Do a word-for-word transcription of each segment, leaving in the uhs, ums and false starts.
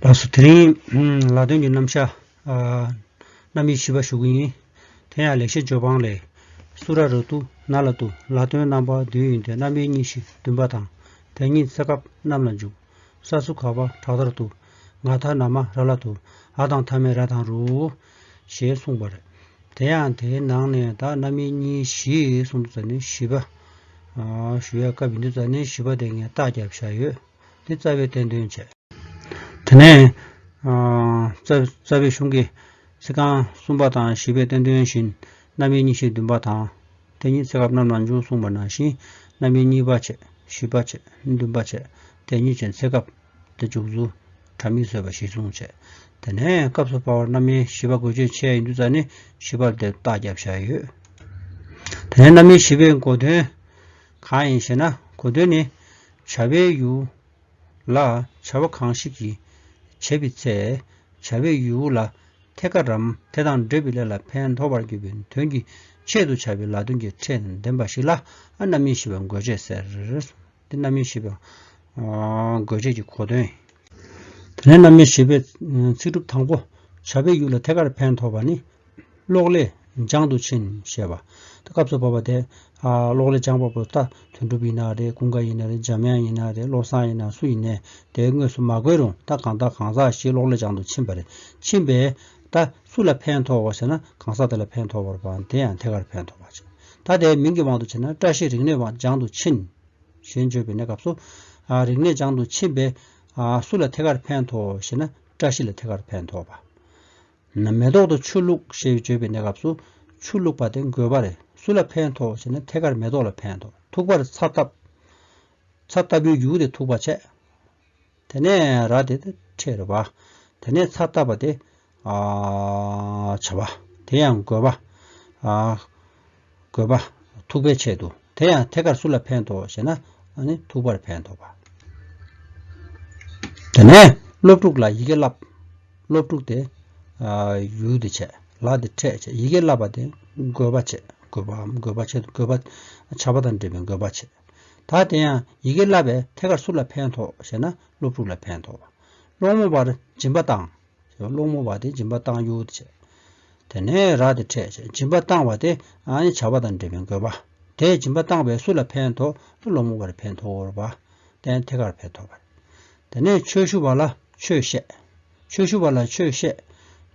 ལགས་སོ། དེ་རིང་ལ་དོན་གྱི་རྣམ་གཞག་རྣམ་དབྱེ་བཞི་པ་ཞུ་གི་ཡིན། དེ་ཡང་ལེགས་བཤད་ལྗོན་དབང་ལས། སུ་ར་རུ་ཏུ་ན་ལ་ཏུ། ལ་དོན་རྣམ་པ་བདུན་ཡིན་ཏེ། རྣམ་དབྱེ་གཉིས་བཞི་བདུན་པ་དང་། དེ་ཉིད་ཚེ་སྐབས་རྣམས་ལ་འཇུག། ས་སུ་ག་བ་དྲག་མཐར་ཏུ། ང་ད་ན་མ་ར་ལ་ཏུ། འ་དང་མཐའ་མེད་ར་དང་རུ། ཞེས་གསུངས་པ་རེད། དེ་ཡང་དེའི་ནང་ནས་ད་རྣམ་དབྱེ་གཉིས་བཞི་གསུངས་དུས་ཙ་ནས་བཞི་པ། ཞུ་ཡ་སྐབས་ཡིན་དུས་ཙ་ནས་བཞི་པ་དེ་ངས་རྟགས་བརྒྱབ་བཞག་ཡོད། དེ་རྩ་བའི་བསྟན་དོན་བྱས། དེ་ནས་རྩ་རྩ་བའི་གཞུང་གི་ཚིག་རྐང་གསུམ་པ་དང་བཞི་པའི་བསྟན་དོན་བཞིན་རྣམ་དབྱེ་གཉིས་བཞི་བདུན་པ་དང་། དེ་ཉིད་ཚེ་སྐབས་རྣམས་ལ་འཇུག་གསུངས་པ་ནང་བཞིན། རྣམ་དབྱེ་གཉིས་པ་བྱས། བཞི་པ་བྱས། བདུན་པ་བྱས། དེ་ཉིད་ཅན་ཚེ་སྐབས་དེ་འཇུག་ཚུལ་དྲ་མིག་བཟོས་པ་གཞིར་བཟུང་བྱས། དེ་ནས་སྐབས་སུ་བབ་པར་རྣམ་དབྱེ་བཞི་པ་འགོད་བྱེད་ཆེ་ཡིན་དུས་ཙ་ནས་བཞི་པར་དེ་རྟགས་བརྒྱབ་བཞག་ཡོད། དེ་ནས་རྣམ་དབྱེ་བཞི་པའི་གོ་དོན་གང་ཡིན་ཞེ་ན། གོ་དོན་ནི་བྱ་བའི་ཡུལ་ལ་བྱ་བ་གང་ཞིག་གི་བྱེད་པའི་ཚེ། བྱ་བའི་ཡུལ་ལ་ཐད་ཀར་རམ་དེ་དང་འབྲེལ་བའི་ལས་ལ་ཕན་ཐོགས་པར་གྱུར་པའི་དོན་གྱི་ཆེད་དུ་བྱ་བའི་ལ་དོན་གྱི་ཕྲད་ལྡན་པ་ཞིག་ལ་རྣམ་དབྱེ་བཞི་པའི་འགོད་བྱེད་ཟེར། འདི་རྣམ་དབྱེ་བཞི་པའི་འགོད་བྱེད་ཀྱི་གོ་དོན་ཡིན། དེ་ནས་རྣམ་དབྱེ་བཞི་པའི་ཚིག་གྲུབ་དང་པོ། བྱ་བའི་ཡུལ་ལ་ཐད་ཀར་ཕན་ཐོགས་པ་ནི། གློག་ཀླད་སྦྱང་དུ་ཕྱིན་ཞེས་པ། ད་སྐབས་སུ་བབ་པ་དེ། ཨ་གློག་ཀླད་སྦྱང་བ་པོ་ད་དོན་གྲུབ་ཡིན་ན་རེད། ཀུན་དགའ་ཡིན་ན་རེད། འཇམ་དབྱངས་ཡིན་ན་རེད། བློ་བཟང་ཡིན་ན་སུ་ཡིན་ནའི་དེ་དངོས་སུ་མ་བཀོད་རུང་ད་གང་ལྟར་གང་ཟག་ཞིག་གློག་ཀླད་སྦྱང་དུ་ཕྱིན་པ་རེད། ཕྱིན་པས་ད་སུ་ལ་ཕན་ཐོགས་པ་ཟེར་ན་གང་ཟག་དེ་ལ་ཕན་ཐོགས་པ་རེད་པ། དེ་ཡང་ཐད་ཀར་ཕན་ཐོགས་པ་བྱས། ད་དེ་མིང་གི་དབང་དུ་བྱས་ན་བཀྲ་ཤིས་རིག་གནས་པ་སྦྱང་དུ་ཕྱིན། ཞེས་བརྗོད་པའི་གནས་སྐབས་སུ། ཨ་རིག་གནས་སྦྱང་དུ་ཕྱིན་པས། ཨ་སུ་ལ་ཐད་ཀར་ཕན་ཐོགས་ཞེ་ན་བཀྲ་ཤིས་ལ་ཐད་ཀར་ཕན་ཐོགས་པ། ན་མེ་ཏོག་ཏུ་ཆུ་བླུགས་ཞེས་བརྗོད་པའི་གནས་སྐབས་སུ། ཆུ་བླུགས་པ་དེ་འགོད་པ་རེད། སུ་ལ་ཕན་ཐོགས་ཞེ་ན་ཐད་ཀར་མེ་ཏོག་ལ་ཕན་ཐོགས། ཐུག་པར་ཚ་བཏབ། ཚ་བཏབ་པའི་ཡུལ་དེ་ཐུག་པ་བྱས། དེ་ནས་ར་དེ་ཕྲད་རེད་པ། དེ་ནས་ཚ་བཏབ་པ་དེ། ཨ་བྱ་བ། དེ་ཡང་འགོད་པ། ཨ་འགོད་པ། ཐུག་པའི་ཆེད་དུ། དེ་ཡང་ཐད་ཀར་སུ་ལ་ཕན་ཐོགས་ཞེ་ན། ཨ་ནི་ཐུག་པར་ཕན་ཐོགས་པ། དེ་ནས་སློབ་ཕྲུག་ལ་ཡི་གེ་བསླབ། སློབ་ཕྲུག་དེ། ཨ་ཡུལ་དེ་བྱས། ལ་དེ་ཕྲད་བྱས། ཡི་གེ་བསླབ་པ་དེ་འགོད་པ་བྱས། འགོད་པའམ་འགོད་པ་ཆེད་དུ་འགོད་པ། བྱ་བ་དང་འབྲེལ་བའི་འགོད་པ་བྱས། ད་དེ་ཡང་ཡི་གེ་བསླབ་པས་ཐད་ཀར་སུ་ལ་ཕན་ཐོགས་ཞེ་ན་སློབ་ཕྲུག་ལ་ཕན་ཐོགས་པ། སློང་མོ་བར་སྦྱིན་པ་བཏང་། སློང་མོ་བ་དེ་སྦྱིན་པ་བཏང་ཡུལ་དེ་བྱས། དེ་ནས་ར་དེ་ཕྲད་བྱས། སྦྱིན་པ་བཏང་བ་དེ་ཨ་ནི་བྱ་བ་དང་འབྲེལ་བའི་འགོད་པ། དེས་སྦྱིན་པ་བཏང་བས་སུ་ལ་ཕན་ཐོགས། སློང་མོ་བར་ཕན་ཐོགས་པ། དེ་ཐད་ཀར་ཕན་ཐོགས་པ། དེ་ནས་ཆོས་ཞུ་བ་ལ་ཆོས་བཤད། ཆོས་ཞུ་བ་ལ་ཆོས་བཤད།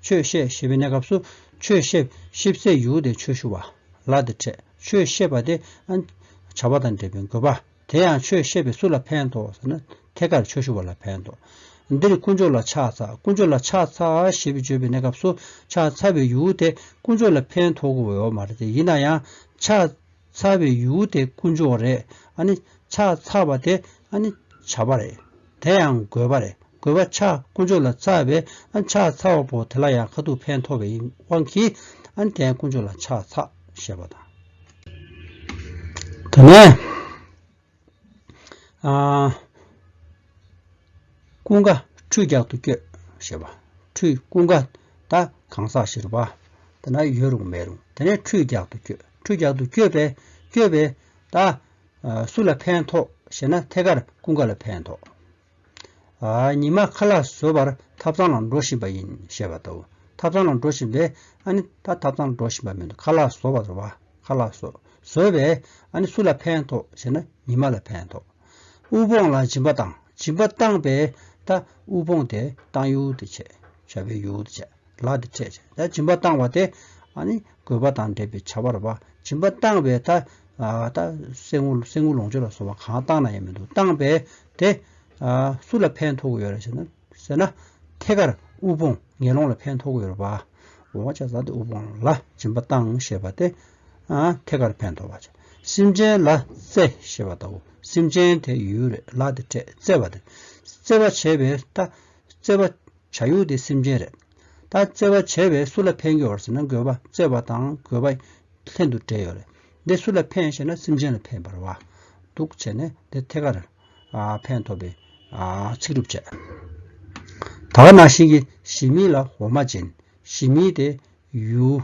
ཆོས་བཤད་ཞེས་པའི་གནས་སྐབས་སུ་ཆོས་བཤད་ཞིབ་ཚད་ཡུལ་དེ་ཆོས་ཞུ་བ། ལ་དེ་ཕྲད། ཆོས་བཤད་པ་དེ་ཨ་བྱ་བ་དང་འབྲེལ་བའི་འགོད་པ། དེ་ཡང་ཆོས་བཤད་པས་སུ་ལ་ཕན་ཐོགས་ཟེར་ན་ཐད་ཀར་ཆོས་ཞུ་བ་ལ་ཕན་ཐོགས། འདིར་དཀོན་མཆོག་ལ་ཕྱག་འཚལ། དཀོན་མཆོག་ལ་ཕྱག་འཚལ་ཞེས་པའི་བརྗོད་པའི་གནས་སྐབས་སུ་ཕྱག་འཚལ་བའི་ཡུལ་དེ་དཀོན་མཆོག་ལ་ཕན་ཐོགས་དགོས་ཡོད་མ་རེད་དེ། ཡིན་ན་ཡང་ཕྱག་འཚལ་བའི་ཡུལ་དེ་དཀོན་མཆོག་རེད། ཨ་ནི་ཕྱག་འཚལ་བ་དེ་ཨ་ནི་བྱ་བ་རེད། དེ་ཡང་འགོད་པ་རེད། འགོད་པ་ཕྱག་དཀོན་མཆོག་ལ་འཚལ་བས་ཨ་ནི་ཕྱག་འཚལ་བ་པོ་དེ་ལ་ཡང་ཁ་ཐུག་ཕན་ཐོགས་པའི་དབང་གིས་ཨ་ནི་དེ་ཡང་དཀོན་མཆོག་ལ་ཕྱག་འཚལ་ཞེས་པ་དང་། དེ་ནས། ཨ། ཀུན་དགའ་ཁྲུས་རྒྱག་ཏུ་བསྐྱོད་ཞེས་པ། ཁྲུས་ཀུན་དགའ་ད་གང་ཟག་ཞིག་རེད་པ། དེ་ན་ཡོད་རུང་མེད་རུང་དེ་ནས་ཁྲུས་རྒྱག་ཏུ་བསྐྱོད། ཁྲུས་རྒྱག་ཏུ་བསྐྱོད་པས་བསྐྱོད་པས་ད། ཨ། སུ་ལ་ཕན་ཐོགས་ཞེ་ན་ཐད་ཀར་ཀུན་དགའ་ལ་ཕན་ཐོགས། ཨ། ཉི་མ་ཁ་ལག་བཟོ་བར་ཐབ་ཚང་ལ་འགྲོ་བཞིན་པ་ཡིན་ཞེས་པ་དང་། ཐབ་ཚང་ལ་འགྲོ་བཞིན་པས་ཨ་ནི་ད་ཐབ་ཚང་ལ་འགྲོ་བཞིན་པ་མི་འདུག་ཁ་ལག་བཟོ་བ་རེད་པ། ཁ་ལག་བཟོ། བཟོས་པས་ཨ་ནི་སུ་ལ་ཕན་ཐོགས་ཞེ་ན་ཉི་མ་ལ་ཕན་ཐོགས། དབུལ་ཕོངས་ལ་སྦྱིན་པ་བཏང་། སྦྱིན་པ་བཏང་པས་ད་དབུལ་ཕོངས་དེ་བཏང་ཡུལ་དེ་བྱས། བྱ་བའི་ཡུལ་དེ་བྱས། ལ་དེ་ཕྲད་བྱས། ད་སྦྱིན་པ་བཏང་བ་དེ་ཨ་ནི་དགོས་པ་དང་འབྲེལ་བའི་བྱ་བ་རེད་པ། སྦྱིན་པ་བཏང་བས་ད་ཨ་ད་གསེར་དངུལ་གསེར་དངུལ་ལོངས་སྤྱོད་ལ་སོགས་པ་གང་བཏང་ན་ཡང་མི་འདུག་བཏང་བས་དེ་ཨ་སུ་ལ་ཕན་ཐོགས་ཀྱི་ཡོད་རེད་ཟེར་ན། ཟེར་ན། ཐད་ཀར་དབུལ་ཕོངས་ངན་སློང་ལ་ཕན་ཐོགས་ཀྱི་ཡོད་རེད་པ། འོ་བྱས་ཙང་དེ་དབུལ་ཕོངས་ལ་སྦྱིན་པ་བཏང་ཞེས་པ་དེ། ཨ་ཐད་ཀར་ཕན་ཐོགས་པ་བྱས། སེམས་ཅན་ལ་བརྩེ་ཞེས་པ་ལྟ་བུ། སེམས་ཅན་དེ་ཡུལ་རེད། ལ་དེ་ཕྲད། བརྩེ་བ་དེ། བརྩེ་བ་བྱས་པས་ད། བརྩེ་བ་བྱ་ཡུལ་དེ་སེམས་ཅན་རེད། ད་བརྩེ་བ་བྱས་པས་སུ་ལ་ཕན་གྱི་ཡོད་རེད་ཟེར་ན་དགོས་པ་བརྩེ་བ་དང་དགོས་པ་ལྷན་དུ་འབྲེལ་ཡོད་རེད། འདི་སུ་ལ་ཕན་ཞེ་ན་སེམས་ཅན་ལ་ཕན་པ་རེད་པ། འདུག་བྱས་ནས་དེ་ཐད་ཀར། ཨ་ཕན་ཐོགས་པའི་ཨ་ཚིག་གྲུབ་བྱས། ད་ག་ནང་བཞིན་གྱི་ཞི་མི་ལ་འོ་མ་སྦྱིན། ཞི་མི་དེ་ཡུལ།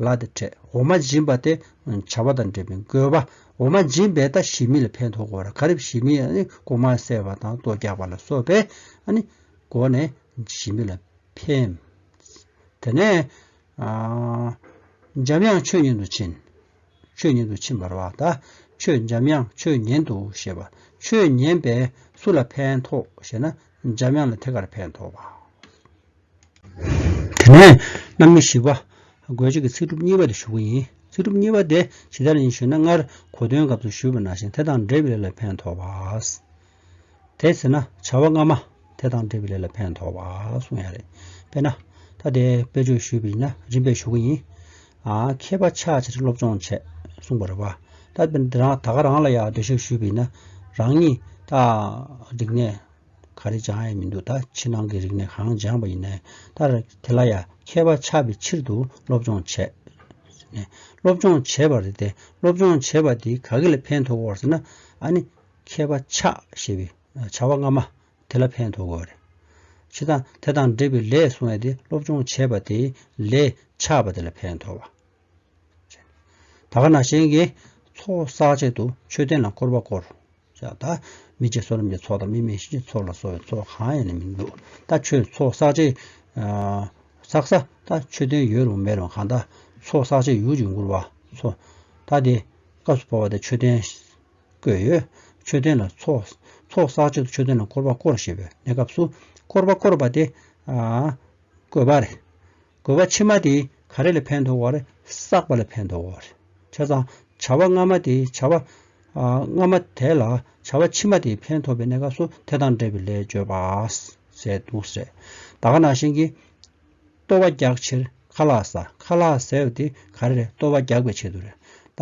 ལ་དེ་ཕྲད། འོ་མ་སྦྱིན་པ་དེ་བྱ་བ་དང་འབྲེལ་བའི་དགོས་པ། འོ་མ་སྦྱིན་པས་ད་ཞི་མི་ལ་ཕན་ཐོགས་དགོས་རེད། ག་རེ་ཞི་མི་ཨ་ནི་རྐུན་མ་བསད་པ་དང་གཏོར་རྒྱག་པ་ལ་སོགས་པའི་ཨ་ནི་སྒོ་ནས་ ཞི་མི་ལ་ཕན། དེ་ནས་ཨ། འཇམ་དབྱངས་ཆོས་ཉན་དུ་ཕྱིན། ཆོས་ཉན་དུ་ཕྱིན་པ་རེད་བ། ད་ཆོས་འཇམ་དབྱངས་ཆོས་ཉན་དུ་ཞེས་པ། ཆོས་ཉན་པས་སུ་ལ་ཕན་ཐོགས་ཞེ་ན། འཇམ་དབྱངས་ལ་ཐད་ཀར་ཕན་ཐོགས་པ། དེ་ནས་རྣམ་དབྱེ་བཞི་པ། དགོས་ཆེད་ཀྱི་ཚིག་གྲུབ་གཉིས་པ་དེ་ཞུ་གི་ཡིན། ཚིག་གྲུབ་གཉིས་པ་དེ་ཇི་ལྟར་ཡིན་ཞུས་ན། སྔར་གོ་དོན་སྐབས་སུ་ཞུས་པ་ནང་བཞིན་དེ་དང་འབྲེལ་བའི་ལས་ལ་ཕན་ཐོགས་པ། དེ་ཟེར་ན་བྱ་བ་སྔ་མ་དེ་དང་འབྲེལ་བའི་ལས་ལ་ཕན་ཐོགས་པ་གསུང་ཡ་རེད། དཔེར་ན་ད་དེ་དཔེ་བརྗོད་ཞུས་པ་ཡིན་ན་རིམ་པས་ཞུ་གི་ཡིན། ཨ། མཁས་པ་ཆགས་ཕྱིར་སློབ་སྦྱོང་བྱེད་གསུངས་པ་རེད་བ། ད་དཔེར་ན་དེ་རང་ད་ག་རང་ལ་ཡ་འགྲེལ་བཤད་ཞུས་པ་ཡིན་ན། རང་ཉིད་ད་རིག་གནས་ག་རེ་སྦྱང་ཡ་མི་འདུག་ད་ཕྱི་ནང་གི་རིག་གནས་གང་སྦྱངས་པ་ཡིན་ནའི་ད་དེ་ལ་ཡ་མཁས་པ་ཆགས་པའི་ཕྱིར་དུ་སློབ་སྦྱོང་བྱེད། ནས་སློབ་སྦྱོང་བྱས་པ་རེད་དེ། སློབ་སྦྱོང་བྱས་པ་དེ་ག་གི་ལ་ཕན་ཐོགས་ཀྱི་ཡོད་རེད་ཟེར་ན། ཨ་ནི་མཁས་པ་ཆགས་ཞེས་པའི་བྱ་བ་སྔ་མ་དེ་ལ་ཕན་ཐོགས་ཀྱི་ཡོད་རེད། བྱས་ཙང་དེ་དང་འབྲེལ་བའི་ལས་གསུངས་ཡ་དེ་སློབ་སྦྱོང་བྱས་པ་དེའི་ལས་ཆགས་པ་དེ་ལ་ཕན་ཐོགས་པ། ད་ག་ནང་བཞིན་གྱི་ཚོགས་བསགས་ཆེད་དུ་མཆོད་རྟེན་ལ་སྐོར་བ་བསྐོར། ད་མི་རྗེ་བསོད་ནམས་ཀྱི་ཚོགས་དང་མི་མེད་གཤིན་རྗེའི་ཚོགས་ལ་སོགས་པའི་ཚོགས་གང་ཡང་ནི་མི་འདུག་ད་ཆོས་ཚོགས་བསགས་ཆེད། བསགས་ས་ད་མཆོད་རྟེན་ཡོད་རུང་མེད་རུང་གང་ལྟར་ཚོགས་བསགས་ཆེད་ཡུལ་གྱི་མགུར་བ་ཚོགས། ད་དེ་སྐབས་སུ་བབས་པ་དེ་མཆོད་རྟེན་བཀོད་ཡོད། མཆོད་རྟེན་ལ་ཚོགས་ཚོགས་བསགས་ཆེད་དུ་མཆོད་རྟེན་ལ་སྐོར་བ་བསྐོར་ཞེས་པའི་གནས་སྐབས་སུ་སྐོར་བ་བསྐོར་བ་དེ་ཨ། དགོས་པ་རེད། དགོས་པ་ཕྱི་མ་དེ་ག་རེ་ལ་ཕན་ཐོགས་པ་རེད། བསགས་པ་ལ་ཕན་ཐོགས་པ་རེད། བྱས་ཙང་བྱ་བ་སྔ་མ་དེ་བྱ་བ་ཨ། སྔ་མ་དེ་ལ་བྱ་བ་ཕྱི་མ་དེ་ཕན་ཐོགས་པའི་གནས་སྐབས་སུ་དེ་དང་འབྲེལ་བའི་ལས་བརྗོད་པ་ཟེར་འདུག་ཟེར། ད་ག་ནང་བཞིན་གྱི་ལྟོ་བ་རྒྱག་ཕྱིར་ཁ་ལག་ཟ། ཁ་ལག་ཟས་པ་དེ་ག་རེ་རེད། ལྟོ་བ་རྒྱག་པའི་ཆེད་དུ་རེད། ད་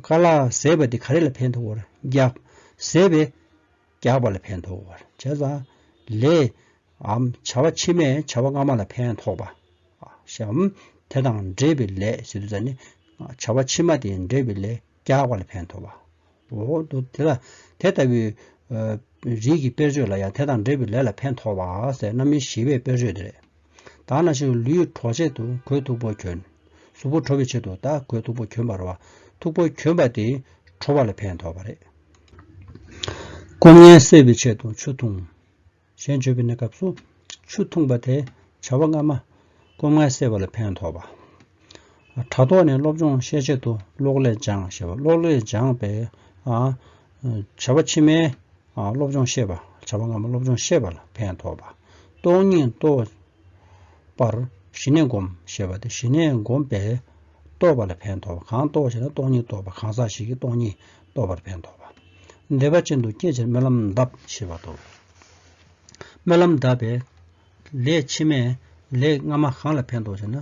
ཁ་ལག་ཟས་པ་དེ་ག་རེ་ལ་ཕན་ཐོགས་པ་རེད། རྒྱག་ཟས་པའི་རྒྱག་པ་ལ་ཕན་ཐོགས་པ་རེད། བྱས་ཙང་ལས་འམ་བྱ་བ་ཕྱི་མས་བྱ་བ་སྔ་མ་ལ་ཕན་ཐོགས་པ། ཞེའམ་དེ་དང་འབྲེལ་བའི་ལས་ཟེར་དུས་ཙ་ནི་བྱ་བ་ཕྱི་མ་དེ་འབྲེལ་བའི་ལས་རྒྱག་པ་ལ་ཕན་ཐོགས་པ། འོ་དེ་ལ་དེ་ལྟ་བུའི་རིགས་ཀྱི་དཔེར་བརྗོད་ལ་ཡང་དེ་དང་འབྲེལ་བའི་ལས་ལ་ཕན་ཐོགས་པ་ཟེར་རྣམ་དབྱེ་བཞི་པའི་དཔེར་བརྗོད་དེ་རེད། ད་ནང་བཞིན་ལུས་དྲོ་ཆེད་དུ་གོས་མཐུག་པོ་གྱོན། གཟུགས་པོ་དྲོ་བའི་ཆེད་དུ་ད་གོས་མཐུག་པོ་གྱོན་པ་རེད་བ། མཐུག་པོ་གྱོན་པ་དེ་དྲོ་བ་ལ་ཕན་ཐོགས་པ་རེད། སྐོམ་ངལ་སེལ་བའི་ཆེད་དུ་ཆུ་འཐུང་། གཞན་བརྗོད་པའི་གནས་སྐབས་སུ་ཆུ་འཐུང་པ་དེ་བྱ་བ་སྔ་མ་སྐོམ་ངལ་སེལ་བ་ལ་ཕན་ཐོགས་པ། དྲ་ཐོག་ནས་སློབ་སྦྱོང་ཤེས་ཆེད་དུ་གློག་ཀླད་སྦྱངས་ཞེས་པ། གློག་ཀླད་སྦྱངས་པས་ཨ། བྱ་བ་ཕྱི་མའི་ཨ། སློབ་སྦྱོང་ཤེས་པ། བྱ་བ་སྔ་མ་སློབ་སྦྱོང་ཤེས་པ་ལ་ཕན་ཐོགས་པ། སྟོང་ཉིད་རྟོགས་པར་ཞི་གནས་བསྒོམ་ཞེས་པ་སྟེ། ཞི་གནས་བསྒོམ་པས་རྟོགས་པ་ལ་ཕན་ཐོགས་པ། གང་རྟོགས་ཞེ་ན་སྟོང་ཉིད་རྟོགས་པ། གང་ཟག་ཞིག་གིས་སྟོང་ཉིད་རྟོགས་པར་ཕན་ཐོགས་པ། བདེ་བ་ཅན་དུ་སྐྱེ་ཕྱིར་སྨོན་ལམ་གདབ་ཞེས་པ་དང་། སྨོན་ལམ་གདབ་པས་ལས་ཕྱི་མས་ལས་སྔ་མ་གང་ལ་ཕན་ཐོགས་ཞེ་ན།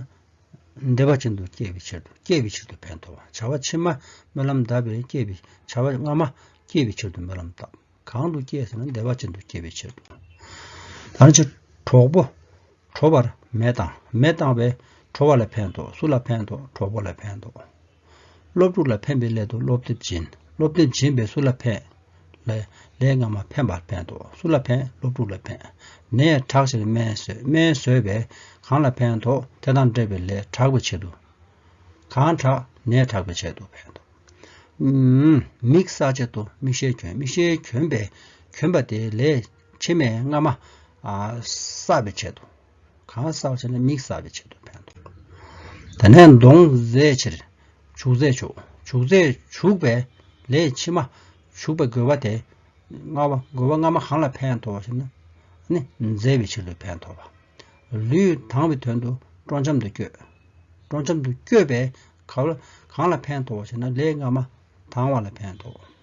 བདེ་བ་ཅན་དུ་སྐྱེ་བའི་ཕྱིར་དུ། སྐྱེ་བའི་ཕྱིར་དུ་ཕན་ཐོགས་པ། བྱ་བ་ཕྱི་མ་སྨོན་ལམ་གདབ་པས་སྐྱེ་བའི་བྱ་བ་སྔ་མ་སྐྱེ་བའི་ཕྱིར་དུ་སྨོན་ལམ་བཏབ། གང་དུ་སྐྱེ་ཟེར་ན་བདེ་བ་ཅན་དུ་སྐྱེ་བའི་ཕྱིར་དུ། ད་ནི་ཕྱིར་གྲོགས་པོ། གྲོགས་པོར་མེ་བཏང་། མེ་བཏང་བས་གྲོགས་པོ་ལ་ཕན་ཐོགས། སུ་ལ་ཕན་ཐོགས། གྲོགས་པོ་ལ་ཕན་ཐོགས། སློབ་ཕྲུག་ལ་ཕན་པའི་སླད་དུ་སློབ་དེབ་སྦྱིན། སློབ་དེབ་སྦྱིན་པས་སུ་ལ་ཕན། ལས་ལས་སྔ་མ་ཕན་པར་ཕན་ཐོགས། སུ་ལ་ཕན། སློབ་ཕྲུག་ལ་ཕན། ནད་དྲག་ཕྱིར་སྨན་ཟོས། སྨན་ཟོས་པས་གང་ལ་ཕན་ཐོགས། དེ་དང་འབྲེལ་བའི་ལས་དྲག་པའི་ཆེད་དུ། གང་དྲག་ནད་དྲག་པའི་ཆེད་དུ་ཕན་ཐོགས། མིག་བསགས་ཆེད་དུ་མིག་ཤེལ་གྱོན། མིག་ཤེལ་གྱོན་པས་གྱོན་པ་དེ་ལས་ཕྱི་མའི་སྔ་མ་བསགས་པའི་ཆེད་དུ། གང་བསགས་ཆེ་ན་མིག་བསགས་པའི་ཆེད་དུ་ཕན་ཐོགས། དེ་ནས་གདོང་མཛེས་ཕྱིར་བྱུག་རྫས་བྱུག། བྱུག་རྫས་བྱུག་པས་ལས་ཕྱི་མ་བྱུག་པའི་དགོས་པ་དེ་སྔ་བ་དགོས་པ་སྔ་མ་གང་ལ་ཕན་ཐོགས་ཞེ་ན། ནི་མཛེས་པའི་ཕྱིར་དུ་ཕན་ཐོགས་པ། ལུས་དྭངས་པའི་དོན་དུ་དཀྲོལ་འཆམ་དུ་བསྐྱོད། དཀྲོལ་འཆམ་དུ་བསྐྱོད་པས་ག་ལ་གང་ལ་ཕན་ཐོགས་ཞེ་ན་ལས་སྔ་མ་དྭངས་པ་ལ་ཕན་ཐོགས།